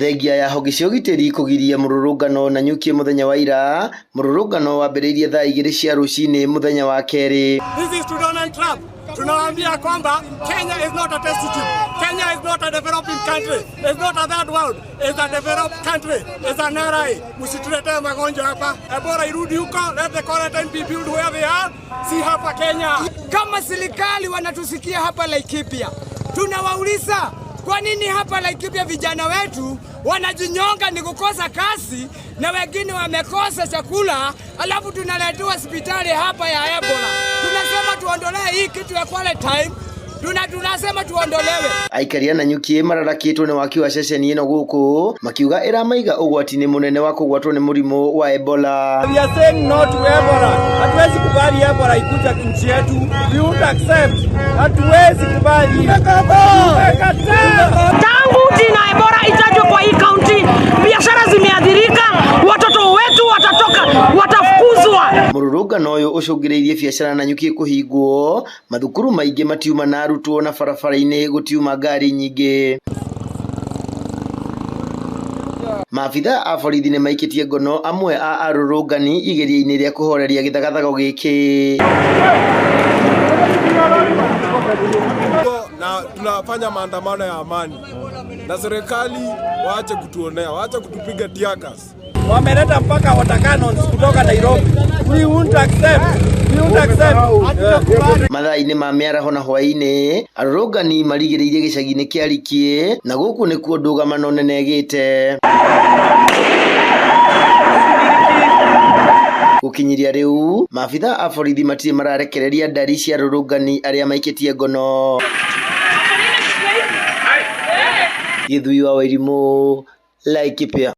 Thengia ya honge cia ũgitĩri kũgiria mũrũrũngano Nanyuki mũthenya wa ira, mũrũrũngano wambĩrĩirie thaa 2 cia rũcinĩ mũthenya wa kerĩ. This is to Donald Trump. Tunawaambia kwamba Kenya is not a test tube. Kenya is not a developing country. It's not a third world. It's a developed country. It's an ally. Msituletee magonjwa hapa. Ebola irudi huko. Let the quarantine be built where they are. Si hapa Kenya. Kama serikali wanatusikia hapa Laikipia, tunawauliza kwa nini hapa Laikipia vijana wetu wanajinyonga ni kukosa kazi na wengine wamekosa chakula, alafu tunaletewa hospitali hapa ya Ebola. Tunasema tuondolewe hii kitu ya quarantine, tunasema tuondolewe. Aikari a Nanyuki mararakĩtwo nĩ waki wa ceceni ĩno gũkũ makiuga ĩramaiga ũgwati-inĩ mũnene wa kũgwatwo nĩ mũrimũ wa Ebola. We are saying no to Ebola. Hatuwezi kubali Ebola ikuja nchi yetu. We won't accept. Hatuwezi kubali. Tumekataa. Tangu jina Ebola itajwe kwa hii kaunti, biashara zimeathirika, watoto wetu watatoka, watafukuzwa. Mũrũrũngano ũyũ ũcũngĩrĩirie biacara Nanyuki kũhingwo, mathukuru maingĩ matiuma na arutwo na barabara-inĩ gũtiuma ngari nyingĩ. Maabitha a borithi nĩmaikĩtie ngono amwe a arũrũngani igeria-inĩ rĩa kũhoreria gĩthagathago gĩkĩ. Na tunafanya maandamano ya amani na serikali waache kutuonea, waache kutupiga tear gas. Wameleta mpaka water cannons kutoka Nairobi. We won't accept. We won't accept. Mathaa-inĩ ma mĩaraho na hwaĩ-inĩ arũrũngani marigĩrĩirie gĩcagi-inĩ kĩa Rikiĩ na gũkũ nĩkuo ndũgamano nene ĩgĩte. Gũkinyĩria rĩu maabitha a borithi matirĩ mararekereria ndari cia arũrũngani arĩa maikĩtie ngono. Gĩthui wa Wairimũ, Laikipia.